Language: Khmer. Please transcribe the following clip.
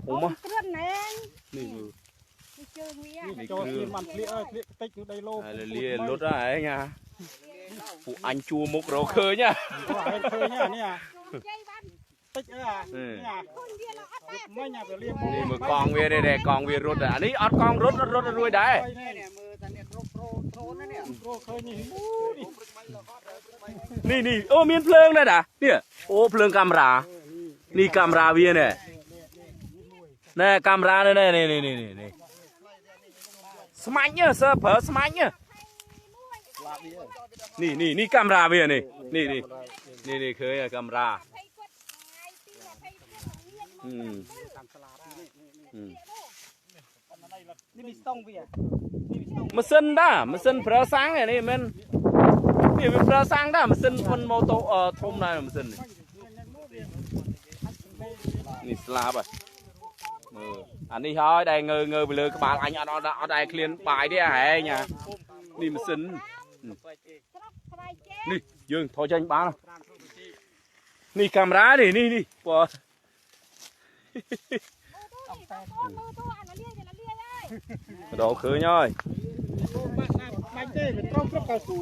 ធំហ៎ គ្រឿនណែ នេះមើល នេះជើងវា នេះ ចូលស្លៀមបានធ្លាក់ហើយធ្លាក់តិចដីលោ ហើយលាលុតហ៎ឯងអាពួកអញជួមុខរកឃើញហ៎ ឯងឃើញនេះអា ជ័យបាន តិចអើអានេះអា គុណវាអត់ដែរ មិញអាវាលៀប នេះមើលកង់វានេះដែរកង់វារត់អានេះអត់កង់រត់រត់រួចដែរ នេះមើលតែនេះគ្រប់ប្រូត្រូននេះ ប្រូឃើញនេះ នេះនេះអូមានភ្លើងដែរតានេះអូភ្លើងកាមេរ៉ានេះកាមេរ៉ាវានេះណែកាមេរ៉ានេះនេះនេះនេះនេះស្មាញ់សើប្រើស្មាញ់នេះនេះនេះកាមេរ៉ាវានេះនេះនេះនេះនេះឃើញកាមេរ៉ា 20គាត់ថ្ងៃទី24ងាកមក នេះមីស្តុងវា ម៉ាស៊ីនតាម៉ាស៊ីនប្រើសាំងនេះមិននេះវាប្រើសាំងតាម៉ាស៊ីនធនម៉ូតូធំដែរម៉ាស៊ីននេះនេះស្លាប់ហើយមើលអានេះហើយដែលងើងើពីលើក្បាលអញអត់អត់អត់ដែលឃ្លានបាយទេហែងនេះម៉ាស៊ីន ស្រុកស្វាយជែ នេះយើងថយចេញបាននេះកាមេរ៉ានេះនេះនេះបើ មើលទូនេះបងប្អូនមើលទូអានលាយលាយហើយ ដល់ឃើញហើយ បាក់ណាបាច់ទេវាត្រង់គ្រប់កៅស៊ូ